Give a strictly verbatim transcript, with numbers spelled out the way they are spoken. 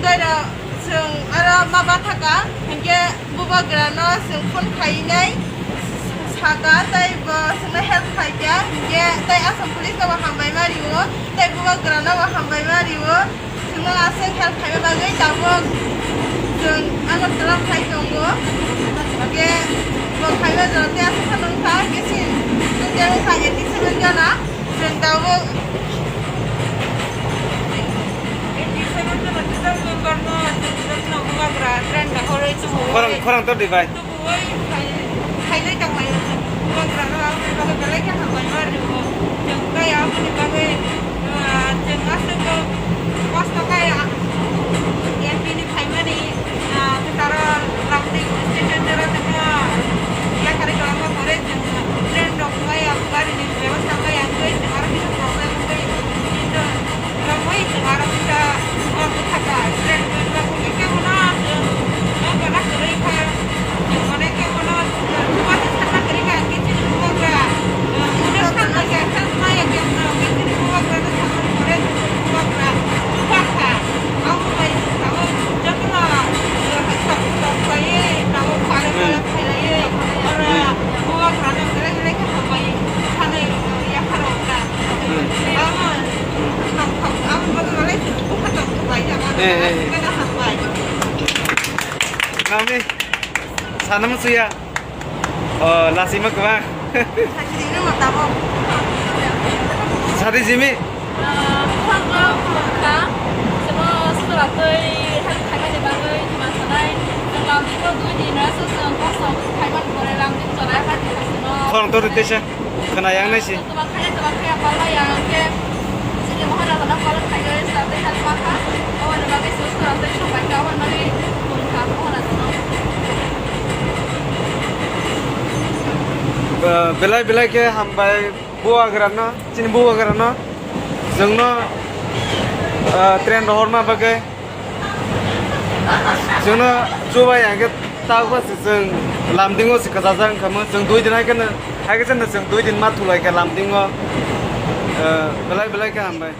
Aro chwng aro ma bathaka, hinkhe bubagrano chwng phone khainai saka, tei bo chwngno help khaikha, hinkhe tei Assam Police no bo hambai ma rio, tei bubagrano bo hambai ma rio. Chwngno aswk help khaima bagwi tabuk chwng ano twlang khai tongo. Hinkhe bo khaima jora tei aswk kha nung kha, hinkhe chwng tei wngkha eighty seven jona. Chwng tabuk Khorang, khorang tor di bai. Nami, sana musuya. Oh, lasima kwbang. Sadi Jimmy. Khorang tor tesa. Khna yang nai si. Ba-, belai belai khe hambai bubagrano, chini bubagrano, chwngno, ah, train rohorma bagwi. Chwngno chubai hwnkhe tabukhe chwng Lumding o se kwchajak wngkha mo. Chwng dui din hai kheno, hai khe chwng dui din ma thulaikha Lumding o. Eh, belai belai khe hambai.